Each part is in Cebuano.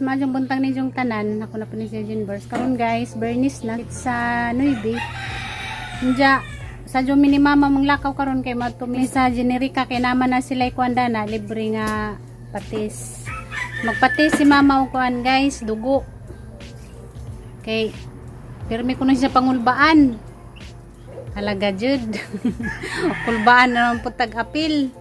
Maayong buntag ninyong tanan. Ako na po ni si Jean Bers. Karon guys, Bernice na sa Nuibe. Nja, sa mi ni mama manglakaw karon kay madto mi sa Generika kay naman na sila kuan na libre nga patis. Magpatis si mama og kuan guys, dugo. Kay pirmi ko na siya pangulbaan. Halaga jud. Kulbaan na naman po tag-apil.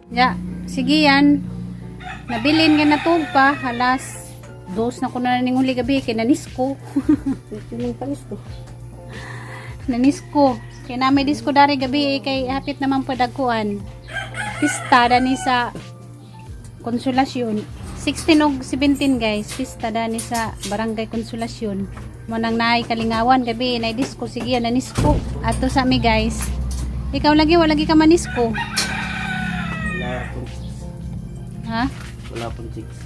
Ya, sige yan. Nabilin ka na tug pa, halas 2 na ko na ning huli gabi kay nanisko. Yung panis ko. Nanisko. Kay na may disko dari gabi eh, kay hapit naman po dagkuan. Pista dani sa Konsolasyon. 16 og 17 guys, pista dani sa Barangay Konsolasyon. Mo nang naay kalingawan gabi nay disko, sige yan nanisko. Ato sa mi guys. Ikaw lagi wala lagi ka manisko. Wala akong, Ha? wala akong chicks.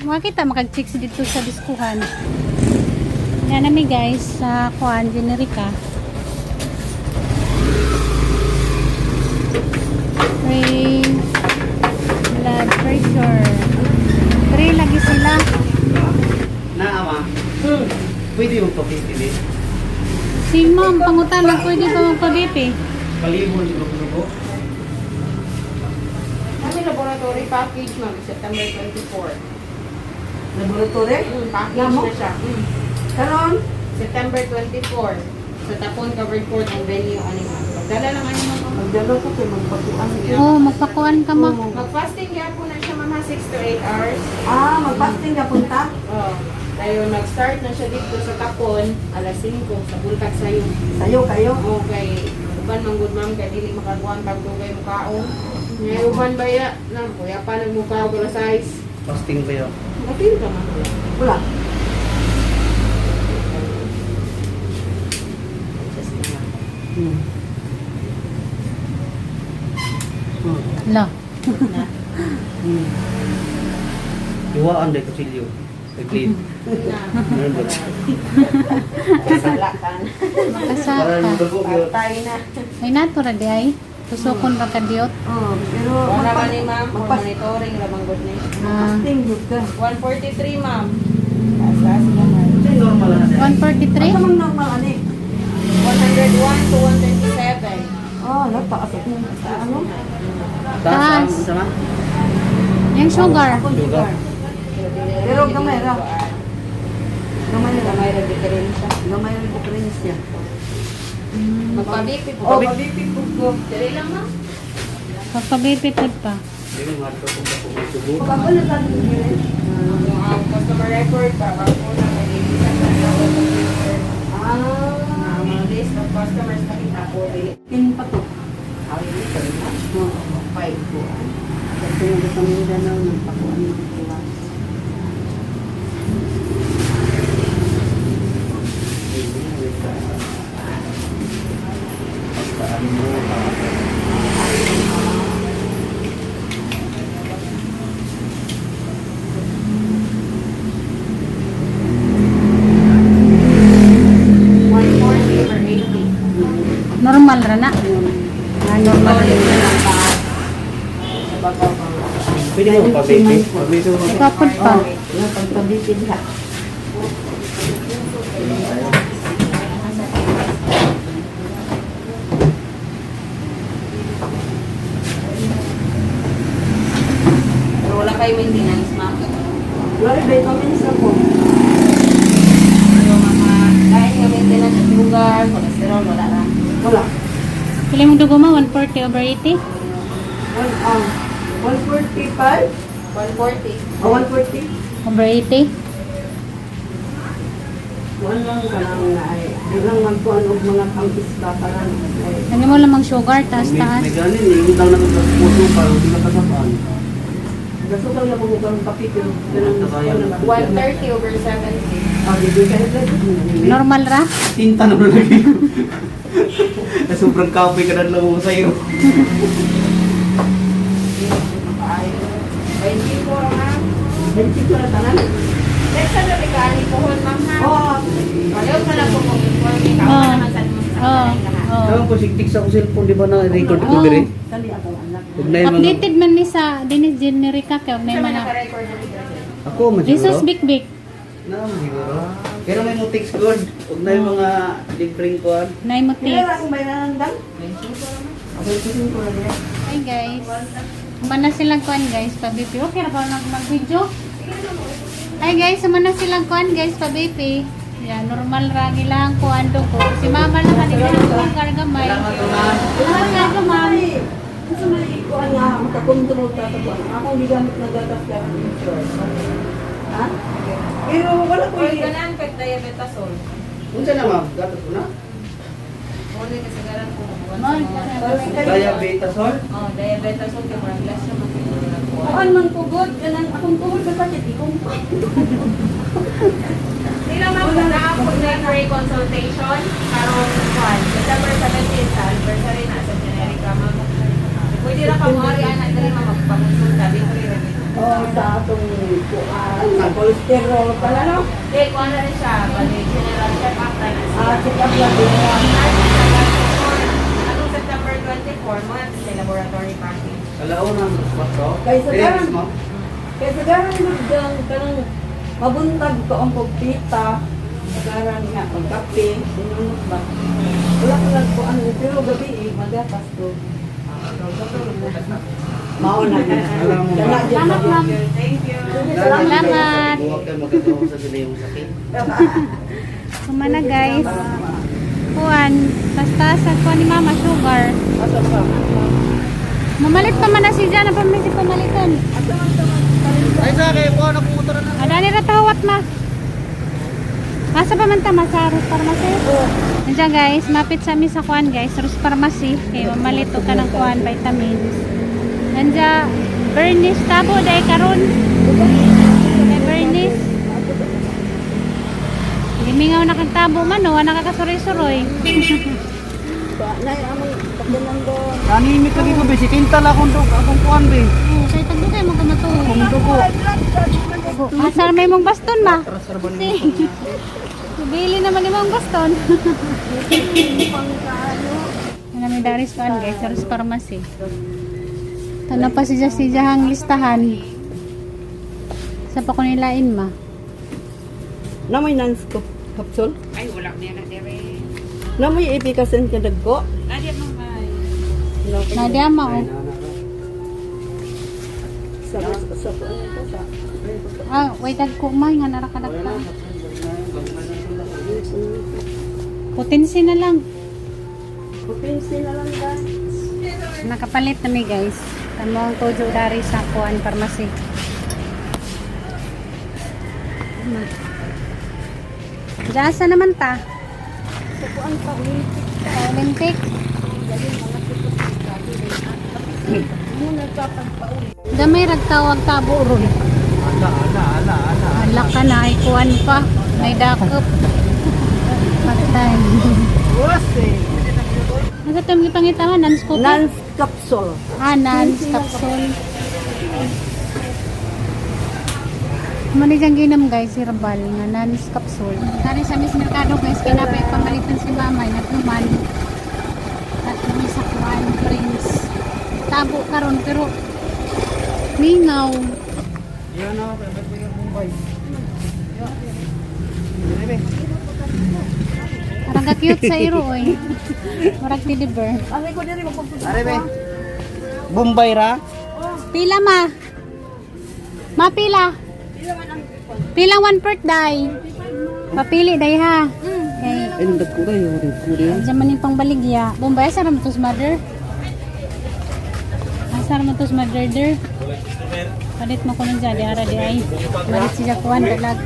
Makita makag-chicks dito sa diskuhan. Yan nami guys sa kuan Generika. Free blood pressure. Free lagi sila. Na, ama? Pwede yung pa-50 din. Si ma'am, pangutan lang pwede ba magpa-BP? Palibon yung lugo. Kami laboratory package, ma'am, September 24. Laboratory? Package Lamo? na siya. Karon? September 24. Sa Tapon Covered Court ang venue, ano ma'am. Magdala lang ano ma'am. Magdala ko kay magpakuan. Oo, magpakuan ka ma. Mag-fasting gyapon na siya ma'am ha, 6 to 8 hours. Ah, magfasting ka punta? Oh. Tayo nag-start na siya dito sa Tapon, alas 5 sa buntag sayo. Sayo kayo? Okay. Uban man gud ma'am kay dili makakuan pag dugay mukaon. Ngay uban ba ya? Na kuya pa nagmukaon ko size. Fasting ba yun? Mapil ka ma'am. Wala. Just na. La. Hmm. Iwaan dahil kutsilyo. Ay, blade. Na. Meron ba? Kasalakan. Makasaka. Parang dugo yun. Patay na. Ay natura di ay. Tusokon ra ka diot. Oh, pero Wala ba ni ma'am for magpas- monitoring lamang good ni. Ah, Fasting jud ka. 143 ma'am. Taas taas naman. Ito yung normal na siya. 143? Asa mang normal ani? 101 to 137. Oh, nataas ako sa ano? Taas. Taas. Sama? Yung sugar. Akong sugar. Pero gamay ra. Gamay ra. Gamay ra diferensya. Gamay ra diferensya. Magpa-BP po. Oh, pabipi po ko. Dili lang ma'am. Pagpa-BP pod pa. Hindi mo mato kung ako may dugo. Pagkakon na sa dire. Yung ang customer record pa bago na mag-ibig sa computer. Ah, Ang mga list of customers na kita po dili. pin pa to. Awi ni kami na. Oh, Five po. kasi yung sa Mindanao nagpakuan ng tuwa. Pagkaan mo. 140 over 80. Normal ra na. Ah, normal ra. Solid na lang pa. Sa babaw pa. Pwede mo pa-baby? Pa-baby mo. Ikaw pod pa. Oh, yung pagpabipi diha. Pero wala kayo maintenance ma'am. Wala vitamins na po. Pero mga kahit nga maintenance sa sugar, cholesterol, wala na. Wala. Pila mong dugo ma? 140 over 80? One, 145? 140. O, 140? Over 80? One lang ka lang na ay. Di lang magkuhan og mga kampis ba parang ay. Ano mo lamang sugar, taas taas. May ganin eh. Yung tao na puso pa. Hindi ka kasapaan. Gasukal na po ko ng kape pero ganun na ba? 130 over 70. Ah, di di kayo lagi. Normal ra? Tinta na lagi ko. Na sobrang kapoy ka na lang ako sa'yo. Ay, 25 24, ma'am. 24 na tanan. Next na dali ka, ani pohon, ma'am, ha? Oo. Ayaw ka lang po kung inform me. Kao Oo. ka naman sa mo sa Oo. kanay ka, ha? Oo. Tawag ko siktik sa akong cellphone, di ba na record ko Oo. dire? Kali akong anak. Huwag na yung mga Updated man ni sa dinis generika kay og Siya nay man mga naka-record na dito, sir. Ako man Jesus siguro. Big Big. Na man siguro. Pero may mo text good. Huwag na yung mga libreng kuan. Nay mo Pila text. ra akong bayaran dang? 25 na niya. Hi guys. Humana silang kuan guys, pa BP. Okay ra ba nag mag-video? Hi guys, humana silang kuan guys, pa BP. Yeah, normal ra gilang kuan do ko. Si mama lang kanila ang kargamay. Salamat ma'am. Salamat ka ma'am. Ay, kasi may kuan nga makakontrol ta ta kuan. Akong gigamit na gatas ka Ha? Pero wala ko Oy, ganan kay diabetasol. Unsa na ma'am? Gatas ko na? Muna kasagaran ko. Ma'am, Diabetasol? Oh, diabetasol kay murag last na man siguro na ko. Kuan man ko god kanang akong tuhod ba sakit ikong. Sila ma'am, naa po na free consultation karong kuan, December 17 sa anniversary na sa Generica, ma'am. Pwede ra ka mo ari ana diri ma'am magpakonsulta libre ra gid. Oh, sa atong kuan, sa cholesterol pala no. Di kuan na rin siya, bali general check up na na siya. Ah, check up lang din. Anong September 24, mo sa laboratory package. Alauna mo sa Kay sa Dire garan. mismo? Kay sa garan gang kanang mabuntag ko ang pagpita. Sagaran nga ang kape, sinunod ba. Wala ko lang kuan pero gabi eh, magatas ko. Mao na. Alam mo ba? Kana dyan. Salamat ma'am. Thank you. Salamat. Buwag kayo magkatawa sa sila yung sakit. Humana guys. Kuan, basta sa kuan ni mama sugar. Asa pa? Mamalit pa man na si Jana pa may si pamalitan. Ay sa kay kuan ako motor na. Adani ra tawat ma. Asa pa man ta ma sa Rus Pharmacy? Nandiyan guys, mapit sa mi sa kuan guys, Rus Pharmacy. Kay mamalit og kanang kuan vitamins. Nandiyan Bernice tabo dai karon. Kay Bernice. Gimingaw na kang tabo man no, wala nakakasuroy-suroy. Nay among pagdanan do. Animic lagi ko be, si Tinta lang akong dog, akong kuan be. Oh, kay tagdo kay mo ka matuo. Akong dugo. Asa may mong baston ma? Tara ba ni? Bili naman ni mong baston. Ano may daris kuan guys, sa Rus Pharmacy. Tana pa siya siya hang listahan. Sa pa ko nilain ma. Na may nans ko kapsul. Ay, wala niya na dire. Na may epikasen ka dagko. Nadia ma'am. Ay. Nadia ma oh. Sa sa kuan ito sa. Ah, wait ko ma nga narakadak ka. Potensi na lang. Kupinsi na lang ba? Nakapalit na mi guys. Tamo ang tojo dari sa kuan pharmacy. Ma. Diyan naman ta? Sa kuan pa Olympic. Sa Olympic. Gamay ragtawag tabo ron. Ala ala ala ala. Ala ka na, ay kuan pa. May dakop. Patay. Wose. Ano itong gipangitaman? Nans kopi? Nans capsule. Ah, nans capsule. Mani diyang ginam guys, herbal nga nans capsule. Kari sa Miss Mercado guys, kinapay pamalitan si mama, nagluman. At may sa kuan, prince. Tabo karon pero mingaw. Yan ako, kay ba't yung Bombay. Dire be. Parang ka-cute sa iro oy. Murag teddy bear. Ari ko diri magpagpag. Are be. Bombay ra. Pila ma. Ma pila. Pila one per day. Papili day ha. Okay. Ay nang dagko kayo, dagko rin. Diyan man yung pangbaligya. Bombay, asa raman tos mother? Asa raman tos mother der? Palit mo ko nun dyan, di ara di ay. Malit siya kuhan, dalag.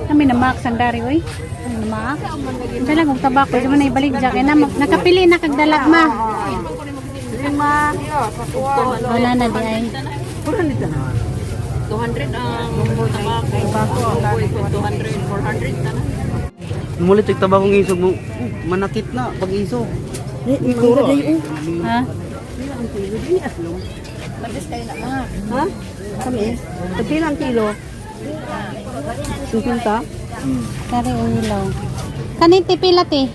Kami na maak sandari, oy. Kami na maak. Dalag og tabako, di man na ibalik dyan. Kaya na, nakapili na kagdalag ma. Lima. Wala na di ay. Puro nito na. 200 ang tabako. 200, 400 tanan. Mulit tig tabakong isog mo. Manakit na pag isog. Ni mangga day oh. Ha? Ha? Kami. Pagpila ang kilo? 50? Kari ulo. Kanin pila te?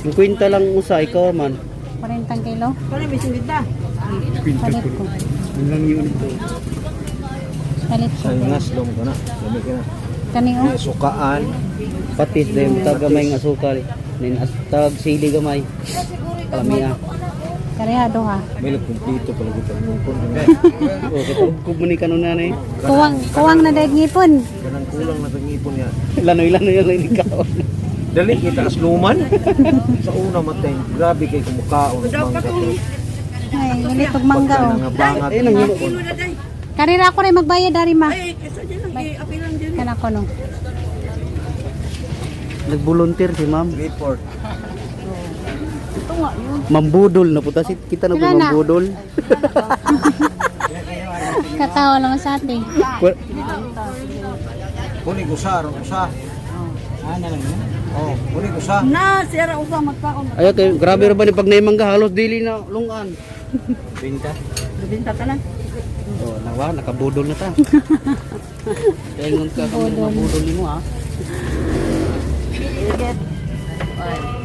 50 lang usa ikaw man. 40 kilo. Kani may 50. Palit ko. Hanggang yun ito. Palit ko. Sa nga slom ka na. Dami ka na. Kani oh. Sukaan. Patis din tag gamay nga asukal. Nin tag sili gamay. Kalami ah. Kari ha duha. May nagkumplito pala kita. Mungkon. O kitugkog mo ni kanunan eh. Kuwang kuwang na daig ngipon. Kanang kulang na tangipon niya. Lanoy-lanoy lang ni kaon. Dali kita asluman. Sa una matay, grabe kay kumukaon mangga. Ay, ulit pag mangga oh. Nga bangat. Ayun ang hilo. Kari ra ako rin magbayad dari ma. Ay, kesa dyan lang, apilan dyan. Kana ko no. Nag-volunteer si ma'am. Report. Mambudol na puta si kita na po Wala na. mambudol. Katawa lang sa atin. Kunig usa, aron usa. Ana lang yun? Oh, kunig usa. Na, sira usa magkaon. Ayo kay grabe ra ba ni pag naimangga halos dili na lungan. Binta. Binta ta na. Oh, nawa nakabudol na ta. Kaya ka kami mabudol nimo ha.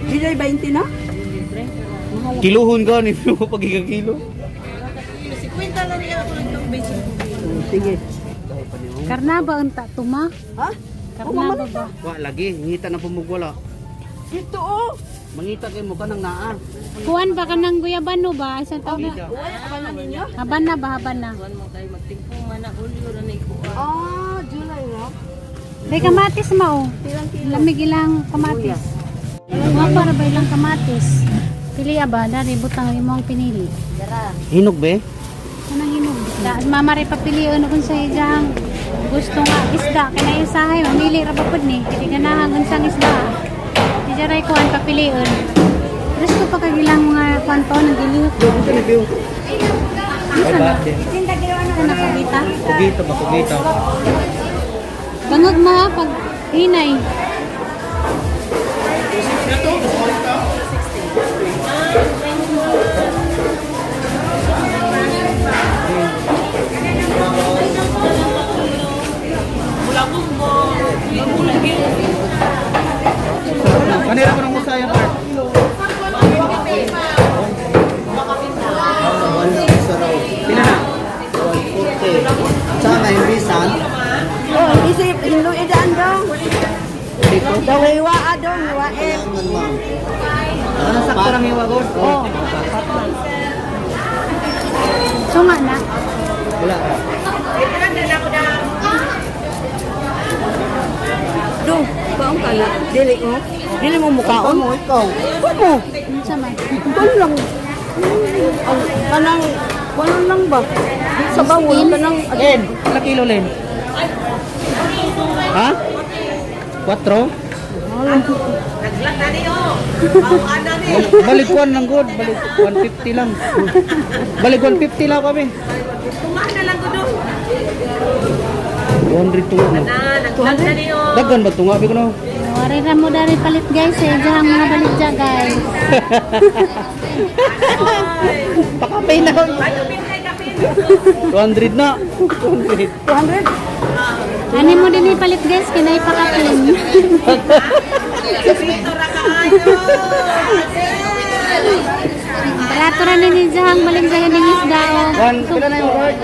Di 20 na? Kiluhon ka ni mo pag kilo. Sige. Karnaba unta tuma. Ha? Karnaba ba? Wa lagi ngita na pumugwala. Ito oh. Mangita kay mo kanang naa. Kuan ba kanang guyabano ba? Sa tawag na. Wala ka na ninyo? Haban na ba haban na? Ah, July no? May kamatis ma oh. Pilang kilo? Lamig ilang kamatis. Mga para ba ilang kamatis? Pili ba dari butang imong pinili. Hinog be? Kanang hinog. Da, mama rin papilion kung sa ijang gusto nga isda kay na usahay mamili ra ba pud ni kay ganahan unsang isda. Di jaray kuan papilion. Gusto pa kag ilang mga kuan pa nang gilihok. Ito ni Bill. Ay ba? Ano nakakita? Kugita ba kugita? Bangag ma pag hinay. Kanira ko nang usaya part. Pila na? Saan na yung bisan? Oh, isip, hinlo idaan dong. Dito. Dawiwa adong, wae. Man, ma'am. Ano sakto lang hiwa ko? Oh. Sunga na. Wala. Dong, kaon ka na. Dili mo. Dili mo mukaon. Mo ikaw. Kumo. Unsa man? Kuno lang. Ang kanang kuno lang ba? Sa bawol kanang Len, pila kilo Len? Ha? 4? Naglag na ni oh. Mauan na ni. Balik 1 lang good, balik 150 lang. Balik 150 lang kami. Tunga na lang ko dong. 200 tunga na. Na, naglag na ni oh. Daghan ba tunga bi ko no? Wari ra mo dari palit guys eh. Diyan mga balit dyan guys. Pakapay na. Ay, kapin kay kapin. 200 na. 200. 200. Ani mo din ipalit guys kinay pakapin. Dito ra kaayo. Barato ra ni Jahang balik sa ganing isda oh. One, pila na yung card?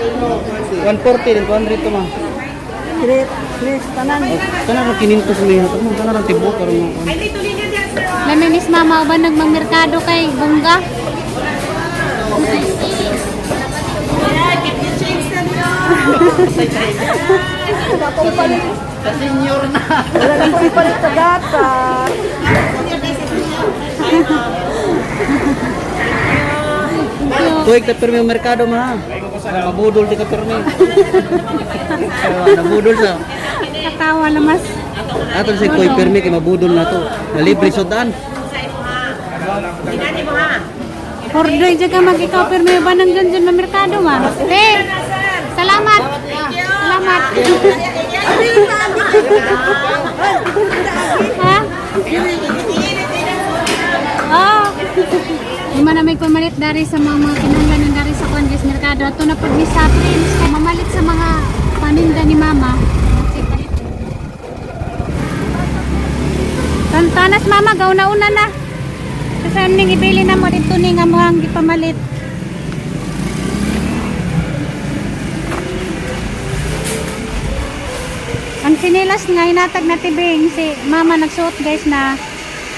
140 din, 200 to ma. Tres, tres tanan. Oh, Kana ra 500 may hato mo, kana ra tibok karon mo. Ay, dito linya diyan sir. Lamin is mama uban nagmamerkado kay bongga. Yeah, keep the change na niyo. Sa senior na. Wala na ko ipalit sa gatas. Tuig ta pirmi ang merkado ma. Mabudol di ka pirmi. Nabudol sa. Katawa lamas. Ato si Koy pirmi kay mabudol na to. Malibre sudan. Inani mo ha. Pordoy dyan ka mag ikaw pero may uban ng dyan dyan mamerkado ma. Te, salamat. Salamat. Ha? Oh. Human na may pamalit dari sa mga kinahanglan ng dari sa kuan guys merkado. Ato na pud ni sa Prince kay mamalit sa mga paninda ni mama. Tantanas mama, gauna-una na. Kasi ning ibili na mo dito ni nga mo ang gipamalit. Ang sinilas nga hinatag na tibing si mama nagsuot guys na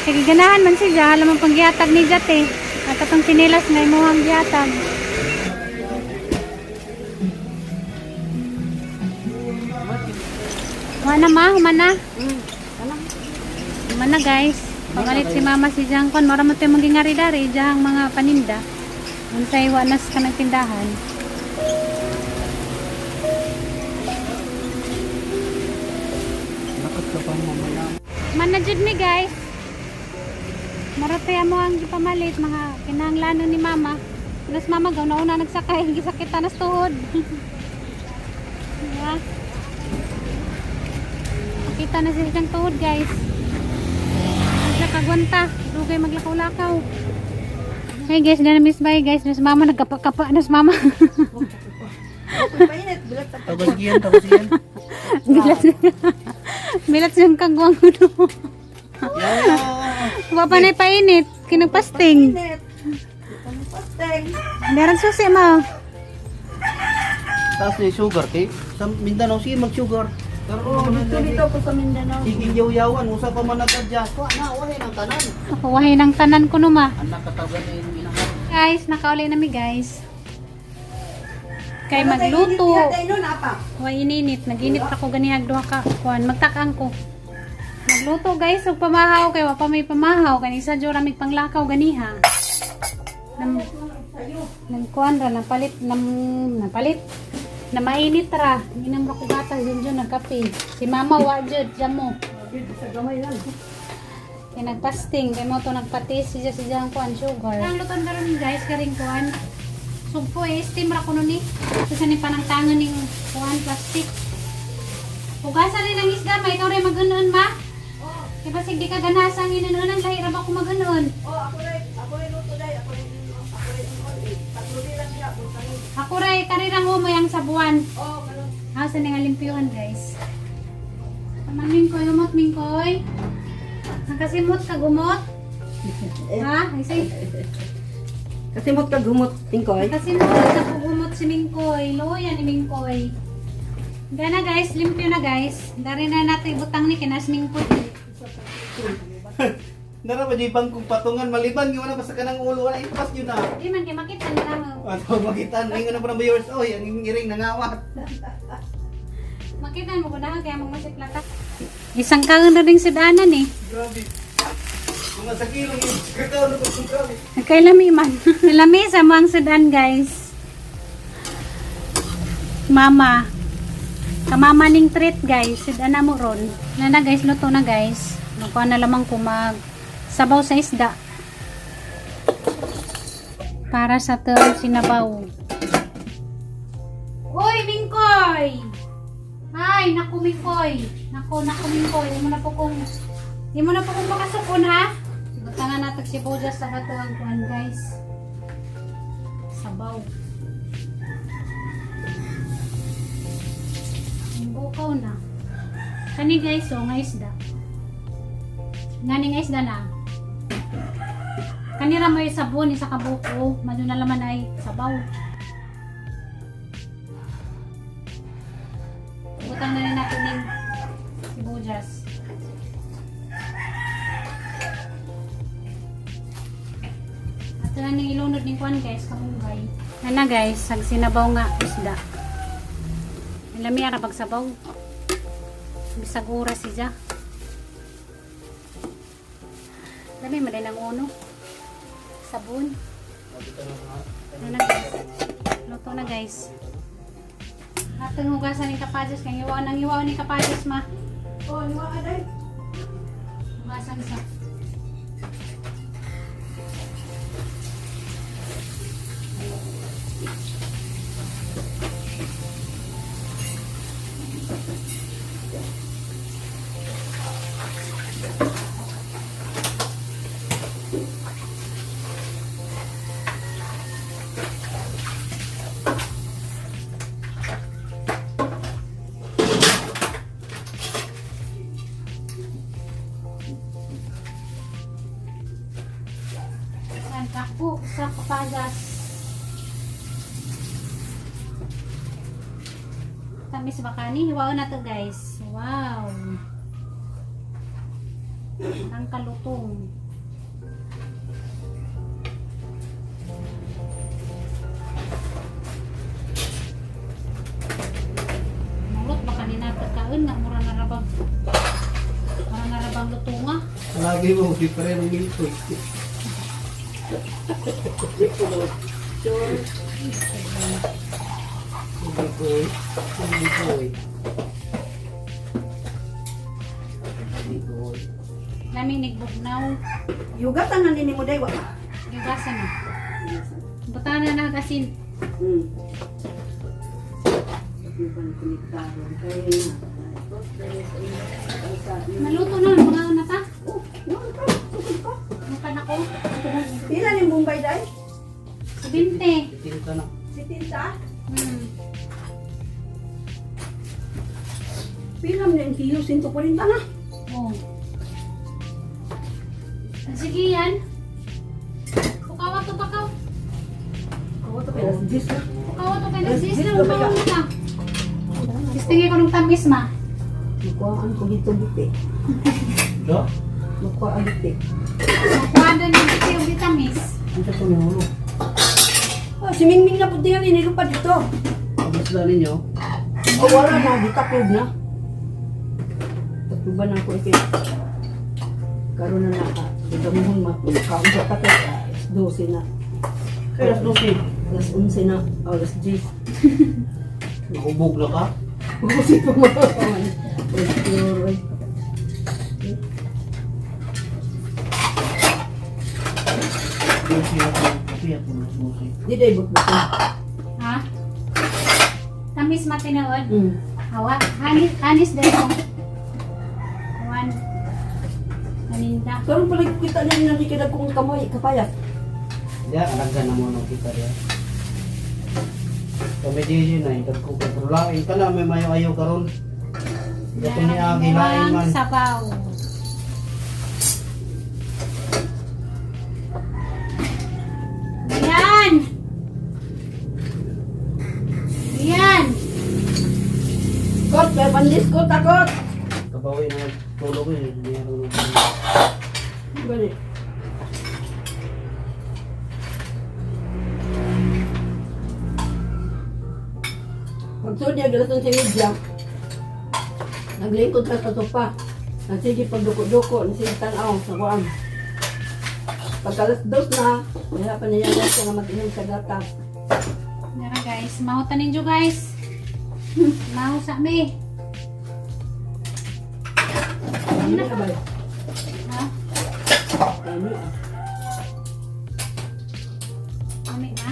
sige ganahan man siya alam ang panggihatag ni Jate. At atong sinilas nga imuhang gihatag. Wala ma, humana. Humana guys. Pamalit si mama si Jangkon. Mara mo tayo magingari dari diyang mga paninda. Unsay wa nas ka ng tindahan. Nakat ka pa mamaya. Manajud mi guys. Maratay mo ang gipamalit mga kinahanglanon ni mama. Nas mama gaw nauna nagsakay gisakitan nas tuhod. Diba? Makita na siya siyang tuhod guys. Hindi siya kagwanta. Dugay maglakaw-lakaw. Hey guys, na miss bye guys. Nas mama nagkapa-kapa nas mama. Painit, bilat sa Tapos yan, tapos yan. Bilat. Bilat siyang kagwang uno. Wa pa na painit, kinagpasting. painit. Pasteng. Meron susi mo. Tapos na yung sugar kay sa Mindanao sige mag-sugar. Pero oh, Dito dito ako sa Mindanao. Sige yaw-yawan usa pa man nag-adjust. Wa na wahin ang tanan. Nakuwahin ang tanan ko no ma. Anak katagan na imong inahan. Guys, nakauli na mi guys. Kay magluto. Tayo nun, apa. Wa ininit, naginit ako ganihag duha ka kuan, magtakang ko. Magluto guys, ug pamahaw kay wa pa may pamahaw kani sa jura mig panglakaw ganiha. Nam nagkuan ra napalit nam napalit na mainit ra ginam ra ko gatas yun jud nagkape si mama wa jud jamo. Sa gamay lang. Kay nagpasting, kay mo to nagpatis, siya siya ang kuan sugar. Ang luton karon guys, karing kuan. Sugpo eh, steam ra kuno ni. Sa ni panangtangan ning kuan plastic. Hugasan rin ang isda, ma ikaw rin mag-unon ma. Kay basig di ka ganasang inununan, lahi ra ba ko mag-unon? Oh, ako rin luto dai, ako rin unon. Tatlo din lang siya, butangin. Ako ray karirang umoy ang sabuan. Oh, karon. Asa ni nga limpyuhan guys. Taman mingkoy, umot mingkoy. Nakasimot ka gumot. Ha? Ay say. Kasi mo kag humot tingkoy. Kasi no, napugumot si Mingkoy. Loya ni Mingkoy. Gana guys, limpyo na guys. Dari na natin ibutang ni kinas Mingkoy. Nara pa di bangkong patungan maliban gyud na basta kanang ulo wala ipas gyud na. Di man kay makita na lang. Oh. Ato makita ningon na po ng viewers oy ang iring nangawat. Makita mo kunahan kaya magmasiplata. Isang kaon na ring sudanan eh. Grabe. Kung sa kilong yun, kakao na ko grabe. Nagkailami man. Lami sa mga sudan guys. Mama. Kamama ning treat guys. Sudan na mo ron. Na na guys, luto na guys. Magkuha na lamang ko mag sabaw sa isda. Para sa to sinabaw. Uy, Mingkoy! Ay, naku, Mingkoy. Naku, naku, Mingkoy. Di mo na po kung... Di mo na po kung makasukon, ha? Butangan natin si Bojas sa katuang kuan, guys. Sabaw. Ang bukaw na. Kani guys, oh, nga isda. Ngani nga isda na. Kanira mo yung sabon, isa ka buko. Mano na laman ay sabaw. Butang na rin natin ng sibuyas. At na ning ilunod ning kuan guys, kamunggay. Ana guys, ag sinabaw nga isda. Lami ara pagsabaw. Bisag oras siya. Lami man din ang uno. Sabon. Ano na guys? Luto na guys. Atong hugasan ni kapajas kay iwaon ang iwaon ni kapajas ma. Oh, niwa ka dai. Hugasan sa. Tamis ba kani? Hiwaon na to guys. Wow. Ang kalutong. Mulot ba kanina pagkaon nga mura na rabang. Mura na rabang lutunga. Lagi mo, di pa rin ang milk. Sure. Hindi ko eh. Hindi ko eh. Lami nigbugnaw. Yugatan na nini mo day wa. Yugasan na. Butana na asin. Naluto na mga na ta. Oh, Muka na ko. Pila ni Bombay day? 20. Tinta na. Si Tinta? Pila man ang kilo 140 na. Oh. Sige yan. Pukawa to pakaw. Kawa to kay alas 10 na. Pukawa to kay nagsis na umaon na. Istingi ko ng tamis ma. Makuha ang ko dito buti. Do? Makuha ang buti. Makuha na ng buti yung vitamis. Ang sa tumiulo. Oh, si Mingming na pud dingali nilupad dito. Pag isla ninyo, Oh, wala na gitaklob na. Takloban na ako ikay. Karon na naka. Gamuhon ma. Kaon sa takot. Alas 12 na. kaya alas 12. Alas 11 na. Oh, alas 10. Nakubog na ka? Kasi pumapawan. Pure. Dose ako. Kape ako alas 12. Di day bukbukon. Ha? Tamis ma tinuod. Hawa. Hanis, hanis din ko. One. Kaninda. Karon pala kita niya nang kidag kong kamay kapayas. Diya, alaggan na mo nung kita diya. Kami di na, itag ko ka. Pero lain ka na, may mayo-ayo karon. Gato niya, gilain man. Ang sabaw. Ayan! Ayan! Kot, may pandis ko takot. Kabawi na tulog eh. Hindi ako Bali. Pagsunod niya, dalasan si media. Naglingkod ka sa sopa. Nasige pagduko-duko, nasige tanaw sa kuan. Pagkalas dos na, wala pa niya na nga mag-inom sa gata. Nara guys, mahuta ninyo guys. Mahu sa mi. Ano na ba? Ha? Ano? Ami ma.